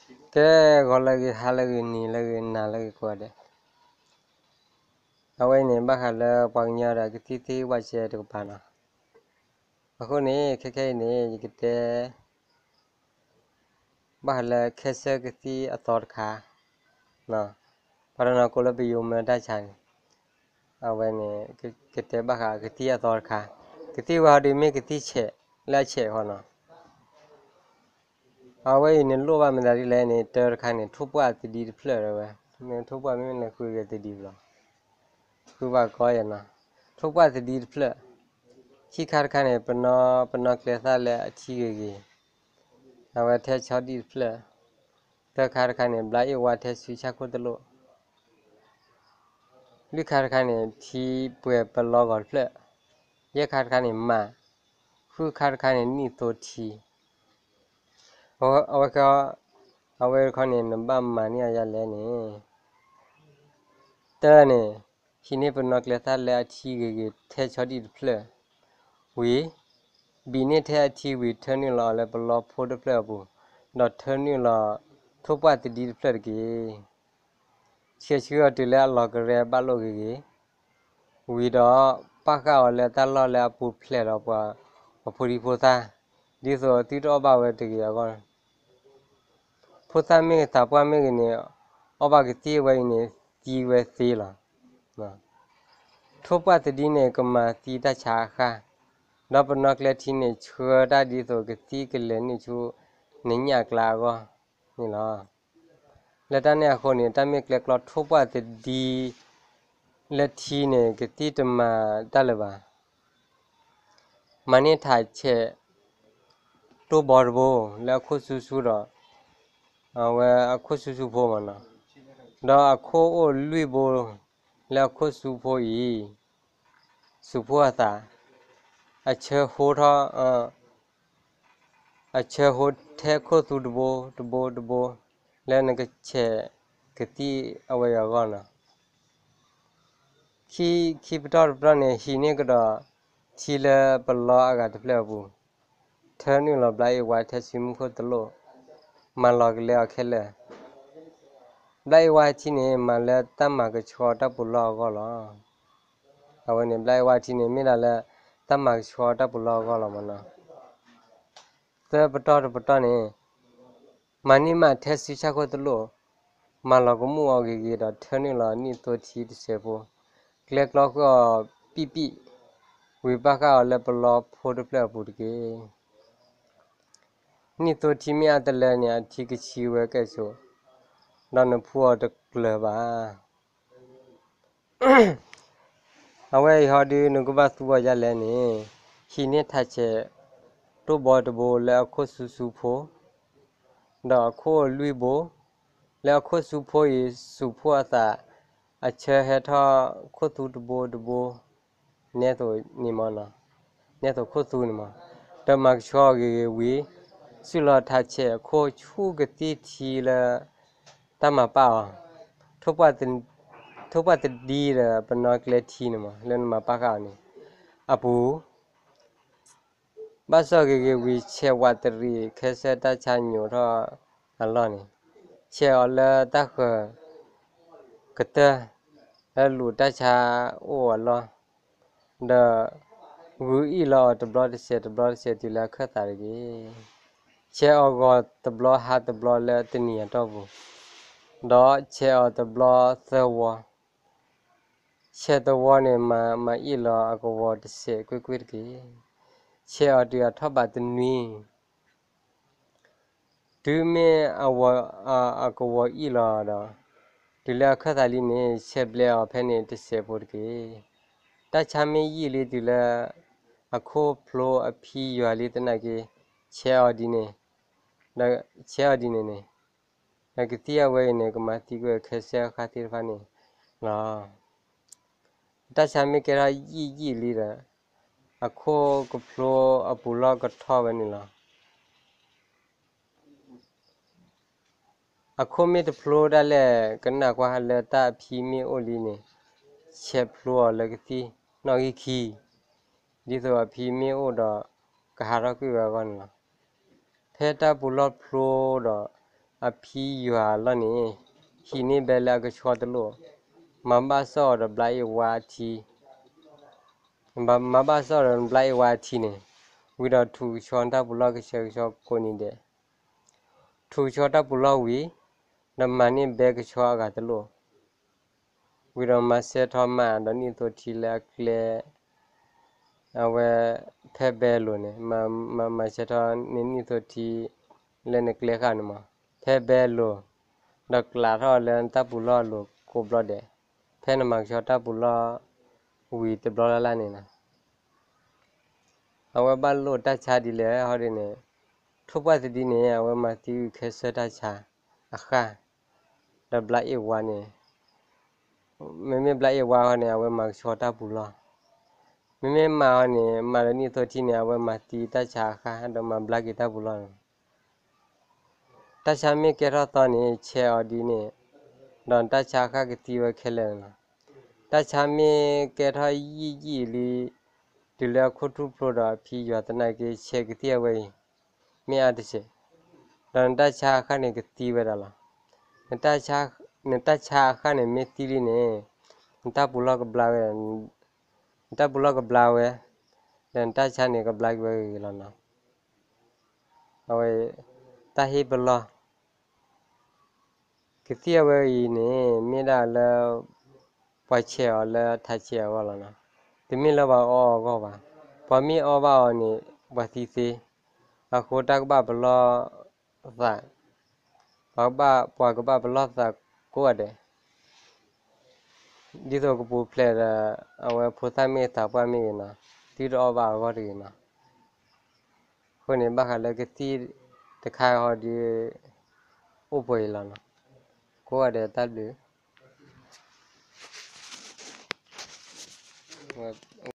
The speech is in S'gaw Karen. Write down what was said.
ကဲ ဂီၤလၢအဂ့ၤ ဟါလၢအဂ့ၤ နံၤလၢအဂ့ၤ နၤလၢအဂ့ၤကိးဂၤဒဲး, အဝဲအံၤန့ၣ် ဘၣ်ဃးလၢပှၤကညီဒီးကသံၣ်သ့ၣ်ဝၣ်စဲတကပၤနီၤ. အဃိန့ၣ် ခဲခဲအံၤန့ၣ် ယကတဲ ဘၣ်ဃးလၢခဲစၢၣ်ကသံၣ်အသီတခါ, ပှၤတနီၤကိးလၢပယိၤမၢတၢ်ဆါန့ၣ်, အဝဲန့ၣ် ကတဲဘၣ်ဃးကသံၣ်အသီတခါ, ကသံၣ်ဝဲဟီဒုးမ့ၢ်ကသံၣ်ဆဲးလၢအဆဲးဃီနီၤ. အဝဲအံၤန့ၣ် လိၣ်ဘၣ်မတၤဒ်လဲၣ်န့ၣ် တၢတခါန့ၣ် ထိၣ်ပှၢ်သဒံတဖျၢၣ်ဝဲ, မ့ၢ်ထိၣ်ပှၢ်မ့မ့ၢ်လဲၤဃုဂ့ၤသဒံဘျီ, ဃုဘၣ်ကီယဲနီၤ, ထိၣ်ပှၢ်သဒံတဖျၢၣ်, ခံခါတခါန့ၣ် ပနီ ပနီၣ်ကျဲသၣ်လၢအထံဂ့ၤဂ့ၤ, အဝဲထဲဆီဒံၣ်တဖျၢၣ်, သၢခါတခါန့ၣ် ဘျါအ့ၣ်ဝါထဲစုဆၣ်ခိၣ်တလိၣ် လွံၢ်ခါတခါန့ၣ် ထံပှဲၤပလီဂီၤတဖျၢၣ်, ယဲၢ်ခါတခါန့ၣ် မး, ဃုခါတခါန့ၣ် နံၣ်သိထံ, အဝဲ, အဝဲတခီန့ၣ် နဘၣ်မၤန့ၢ်အီၤယၤလဲၣ်န့ၣ်, တၢန့ၣ်, ဟံးန့ၢ်ပနီၣ်ကျဲသၣ်လၢအထံဂ့ၤဂ့ၤ ထဲဆီဒံၣ်တဖျၢၣ်, ဝံၤ, ဘံးန့ၢ်ထဲအထံဝံၤ ထၢနုာ်လီၤအီၤလၢပလီဖိတဖျၢၣ်အပူၤ, ဒီးထၢနုာ်လီၤထိၣ်ပှၢ်သဒံတဖျၢၣ်တက့ၢ်. ဆှဲဆှံအီၤတုၤလၢအလီၤကရဲဘၣ်လိာ်ဂ့ၤဂ့ၤ, ဝံၤဒီးပာ်ဃာ်အီၤလၢတၢ်လီၢ်လၢအပူၤဖျဲးဒီးပှၤ, ပှၤဖိဒံဖိသၣ်, ဒ်သိးသုတအီၣ်ဘၣ်ဝဲတဂ့ၤအဂီၢ်, ဖိသၣ်မ့ၢ်ဂ့ၤသးပှၢ်မ့ၢ်ဂ့ၤန့ၣ်, အီၣ်ဘၣ်ကသံၣ်အဝဲအံၤန့ၣ် သံဝဲသ့လီၤ. ထိၣ်ပှၢ်သဒံန့ၣ် ကမၤသံတၢ်ဆါအဃၢ်, ဒီးပနီၣ်ကျဲထံန့ၣ် ဆှၢတၢ်ဒ်သိးကသံၣ်ကလဲၤနုာ်ဆူ နညၣ်အကျါအဂီၢ်န့ၣ်လီၤ. လၢတၢ်န့ၣ်အဃိန့ၣ် တၢ်မ့ၢ်ကျဲကျီထိၣ်ပှၢ်သဒံ လၢထံန့ၣ် ကသံၣ်တမၤတၢ်လၢၤဘၣ်. မၤန့ၢ်ထးဆဲး တိၢ်ဘီတဘိ လၢအခိၣ်ဆူဆူဒီး အဝဲအခိၣ်ဆူဆူဖိမးနီၤ, ဒီးအခိၣ်အိၣ်လွံၢ်ဘိ လၢအခိၣ်ဆူဖိအံၤ ဆူးဖိအသး အဆၢဟိထီၣ် အဆၢဟိထဲခိၣ်သူတဘိတဘိတဘိ လၢနကဆဲးကသံၣ်အဝဲအံၤအဂီၢ်နီၤ. ခံ, ခံပတီၢ်တပတီၢ်န့ၣ် ဟံးန့ၢ်ကဒီးထံလၢပလီအဂၤတဖျၢၣ်အပူၤ, ထၢနုာ်လီၤဘျါအ့ၣ်ဝါထဲဆူမူခိၣ်တလိၣ်, မၤလီၤကလဲအီၤခဲလၢာ်. ဘျါအ့ၣ်ဝါထံန့ၣ် မၤလၢတၢ်မၤကဆှီတၢ်ပူၤလီၢ်အဂီၢ်လီၤ. အဝဲန့ၣ် ဘျါအ့ၣ်ဝါထံန့ၣ် မ့ၢ်ဒၣ်လၢတၢ်မၤကဆှီတၢ်ပူၤလီၢ်အဂီၢ်လီၤမးနီၤ. သၢပတီၢ်တပတီၢ်န့ၣ် မၤန့ၢ်မးထဲဆူဆၣ်ခိၣ်တလိၣ်, မၤလီၤကမူၣ်အီၤဂ့ၤဂ့ၤဒီး ထၢနုာ်လီၤနံၣ်သိထံတစဲးဖိ, ကျဲကျီဃုာ်အီၤပံၣ်ပံၣ်, ဝံၤပာ်ဃာ်အီၤလၢပလီဖိတဖျၢၣ်အပူၤတက့ၢ်. နံၣ်သိထံမ့ၢ်အါတလၢန့ၣ် အထံကဆံးဝဲကဲၣ်ဆိး, ဒီးနဖှူအီၤတကျၢၤဘၣ်. အဝဲအံၤဟီဒုး နကဘၣ်သူအီၤဒ်လဲၣ်န့ၣ်, ဟံးန့ၢ်ထးဆဲး တိၢ်ဘီတဘိလၢအခိၣ်ဆူဆူဖိ, ဒီးအခိၣ်လွံၢ်ဘိ, လၢအခိၣ်ဆူဖိအံၤ ဆူးဖိအသး အဆၢဟဲထီၣ်ခိၣ်သူတဘိတဘိ နဲသိးန့ၣ်မး, နဲသိးခိၣ်သူန့ၣ်မး, ဒီးမၤကဆှီအီၤဂ့ၤဂ့ၤဝံၤ, စုၣ်လီၤထးဆဲးအခိၣ်ဆူကသံၣ်ထံလၢ တၢ်မၤပာ်အီၤ, ထိၣ်ပှၢ်သဒံဒီးပနီၣ်ကျဲထံန့ၣ်မး လၢနမၤပာ်ဃာ်အီၤန့ၣ်, အပူၤ ဘၣ်စီၣ်ဂ့ၤဂ့ၤဝံၤ ဆဲးဝးတရံး ခဲစၢၣ်တၢ်ဆါညိးထီၣ်အလီၢ်န့ၣ်, ဆဲးအီၤလၢတၢ်ဃၢၤကတၢၢ် လၢလူၤတၢ်ဆါအိၣ်အလီၢ်, ဒီးဂုာ်အံၣ်လီၤအီၤတဘျီတစဲးတဘျီတစဲးတုၤလၢအခၢၣ်သးတက့ၢ်. ဆဲးအီၤဂီၤတဘျီဟါတဘျီလၢတနံၤအတီၢ်ပူၤ, ဒီးဆဲးအီၤတဘျီသၢဝီ ဆဲးတဝီန့ၣ် မၤအံၣ်လီၤအကဝီၤတစဲးကွ့ၢ်ကွ့ၢ်တက့ၢ်. ဆဲးအီၤတုၤအထီၣ်ဘးတနွံ, တုၤမ့ၢ်အဝီၤ, အကဝီၤအံၣ်လီၤဒီး, တုၤလၢအခၢၣ်သးလံန့ၣ် ဆဲးဘျဲးအီၤဖဲန့ၣ်တစဲးဖိတက့ၢ်. တၢ်ဆါမ့ၢ်ယံာ်လံတုၤလၢ အခိၣ်ဖျိအဖံယွၤလံသနာ်က့, ဆဲးအီၤဒ်န့ၣ်, ဒီးဆဲးအီၤဒ်န့ၣ်န့ၣ် ဒီးကသံၣ်အဝဲအံၤန့ၣ် ကမၤသံကွံာ်ခဲစၢၣ်ဃၣ်သ့ၣ်တဖၣ်န့ၣ်လီၤ. တၢ်ဆါမ့ၢ်ကဲထီၣ်ယံာ်ယံာ်လံဒီး, အခိၣ်ကဖျိအပူၤလီၢ်ကထီၣ်ဝဲန့ၣ်လီၤ. အခိၣ်မ့ၢ်တဖျိဒၣ်လဲာ် ကနၣ်ကွၢ်လၢတၢ်အဖံမ့ၢ်အိၣ်လံန့ၣ်, ဆဲးဖျိအီၤလၢကသံၣ်နီၣ်ဂံၢ်ခံ, ဒ်သိးအဖံမ့ၢ်အိၣ်ဒီး ကဟးထီၣ်ကွံာ်ဝဲအဂီၢ်န့ၣ်လီၤ. ဖဲတၢ်ပူၤလီၢ်ဖျိဒီး အဖံယွၤလီၤန့ၣ်, ဟံးန့ၢ်ဘဲလၢအကဆှီတလိၣ်, မၤဘၣ်စီၣ်အီၤဒီးဘျါအ့ၣ်ဝါအထံ, မၤဘၣ်စီၣ်အီၤဒီးဘျါအ့ၣ်ဝါအထံန့ၣ်, ဝံၤဒီးထူးကဆှီတၢ်ပူၤလီၢ် ကဆှီကဆှီကိးနံၤဒဲး, ထူးကဆှီတၢ်ပူၤလီၢ်ဝံၤ, ဒီးမၤန့ၢ်ဘဲကဆှီအဂၤတလိၣ် ဝံၤဒီးမၤဆဲးထီၣ်မးဒီးနံၣ်သိထံလၢအကျဲ, အဝဲဖဲဘဲလိၤန့ၣ်, မၤဆဲးထီၣ်န့ၢ်နံၣ်သိထံလၢနကျဲဃာ်န့ၣ်မး, ဖဲဘဲလိၤ, ဒီးကျးထီၣ်လၢနတၢ်ပူၤလီၢ်လိၤကိးဘျီဒဲး, ဖဲနမၤကဆှီတၢ်ပူၤလီၢ်ဝံၤတဘျီလၢ်လၢ်န့ၣ်လီၤ. အဝဲဘၣ်လိၣ်တၢ်ဆါဒ်လဲၣ်ဟီဒ်န့ၣ်, ထိၣ်ပှၢ်သဒံန့ၣ် အဝဲမၤသံအုၣ်ခဲစၢၢ်တၢ်ဆါအဃၢ်, ဒီးဘျါအ့ၣ်ဝါန့ၣ်, မ့မ့ၢ်ဘျါအ့ၣ်ဝါဟီန့ၣ် အဝဲမၤကဆှီတၢ်ပူၤလီၢ်, မ့မ့ၢ်မၤဟီန့ၣ် မၤဒီးနံၣ်သိထံန့ၣ် အဝဲမၤသံတၢ်ဆါအဃၢ် ဒီးမၤဘျါက့ၤတၢ်ပူၤလီၢ်န့ၣ် တၢ်ဆါမ့ၢ်ကဲထီၣ်သီန့ၣ် ဆဲးအီၤဒ်န့ၣ်, ဒီးတၢ်ဆါအဃၢ်ကသံဝဲခဲလၢာ်န့ၣ်လီၤ. တၢ်ဆါမ့ၢ်ကဲထီၣ်ယံာ်ယံာ်လံ, တုၤလၢအခိၣ်ထူၣ်ဖျိဒီးအဖံယွၤသနာ်က့ ဆဲးကသံၣ်အဝဲအံၤ, မ့ၢ်အါတစဲး, ဒီးနတၢ်ဆါအဃၢ်န့ၣ်ကသံဝဲဒၣ်လီၤ. နတၢ်ဆါအဃၢ်န့ၣ်မ့ၢ်သံလံန့ၣ်, နတၢ်ပူၤလီၢ်ကဘျါဝဲ, နတၢ်ပူၤလီၢ်ကဘျါဝဲ, ဒီးနတၢ်ဆါန့ၣ်ကဘျါက့ၤဝဲဂ့ၤဂ့ၤလီၤနီၤ. အဝဲ, တၢ်ဟ့ၣ်ပလီၢ်, ကသံၣ်အဝဲအံၤန့ၣ် မ့ၢ်ဒၣ်လၢ ပှၤဆဲးအီၤလၢထးဆဲးအဂီၢ်လီၤနီၤ. တမ့ၢ်လၢပှၤအီၣ်အဂီၢ်ဘၣ်. ပှၤမ့ၢ်အီၣ်ဘၣ်အီၤန့ၣ် ပှၤသံသ့, အဃိတၢ်ကဘၣ်ပလီၢ်သး, ပှၤကဘၣ်, ပှၤကဘၣ်ပလီၢ်သးကိးဂၤဒဲး ဒ်သိးကပူၤဖျဲးဒီး အဝဲဖိသၣ်မ့ၢ်သးပှၢ်မ့ၢ်ဂ့ၤနီၤ, သုတအီၣ်ဘၣ်အဂီၢ်တဂ့ၤနီၤ. အဃိန့ၣ် ဘၣ်ဃးလၢကသံၣ်တခါဟီဒ် အိၣ်ပှဲၤအံၤလီၤနီၤ. ကိးဂၤဒဲးတၢ်ဘျုး